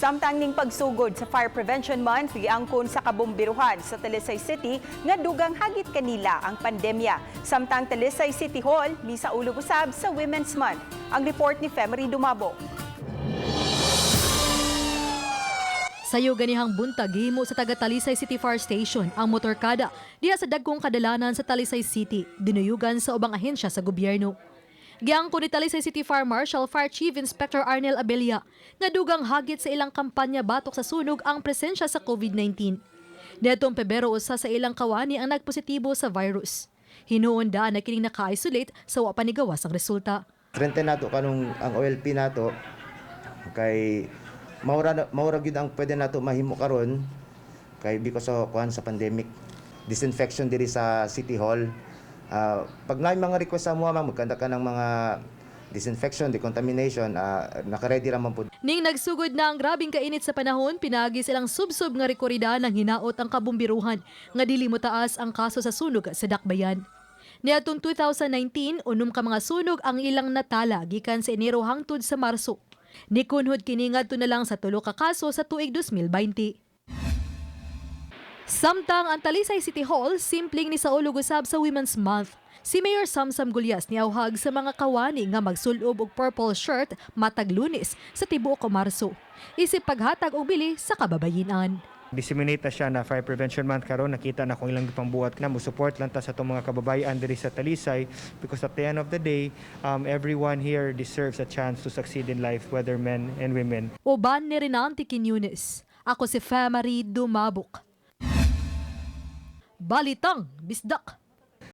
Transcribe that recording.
Samtang ning pagsugod sa Fire Prevention Month, giangkon sa kabombiruhan sa Talisay City nga dugang hagit kanila ang pandemya. Samtang Talisay City Hall misaulog usab sa Women's Month. Ang report ni Femery Dumabo. Sayo ganihang buntag, gihimo sa taga Talisay City Fire Station ang motorkada diha sa dagkong kadalanan sa Talisay City, dinuyugan sa ubang ahensya sa gobyerno. Giangko ni Talisay City Fire Marshal Fire Chief Inspector Arnel Abella nga dugang hagit sa ilang kampanya batok sa sunog ang presensya sa COVID-19. Niadtong Pebrero, usa sa ilang kawani ang nagpositibo sa virus. Hinuon daan na kining naka-isolate sa wa pa nigawas ang resulta. Strengthen nato kanong ang OLP nato kay maura maura gyud ang pwede nato mahimo karon kay because of kuan sa pandemic, disinfection diri sa City Hall. Pag naay mga request sa mo, ma'am, magkanda ka ng mga disinfection, decontamination, naka-ready ra man pud. Ning nagsugod na ang grabing kainit sa panahon, pinaagi silang subsob nga rekorida nang hinaot ang kabumbiruhan nga dili mo taas ang kaso sa sunog sa Dakbayan. Niadtong 2019, 6 ka mga sunog ang ilang natala gikan sa Enero hangtod sa Marso. Nikunhod kini ngadto na lang sa 3 ka kaso sa tuig 2020. Samtang ang Talisay City Hall simpleng ni saulog usab sa Women's Month. Si Mayor Samsam Gullas niauhag sa mga kawani nga magsulob og purple shirt matag Lunes sa tibuok Marso. Isip paghatag og bili sa kababayinan. Disseminate na siya na Fire Prevention Month karon. Nakita na kung ilang gipambuhat na mo support lang ta sa atong mga kababayan diri sa Talisay because at the end of the day, everyone here deserves a chance to succeed in life, whether men and women. Uban ni Renante Quiñones. Ako si Femary Dumabok. Balitang Bisdak.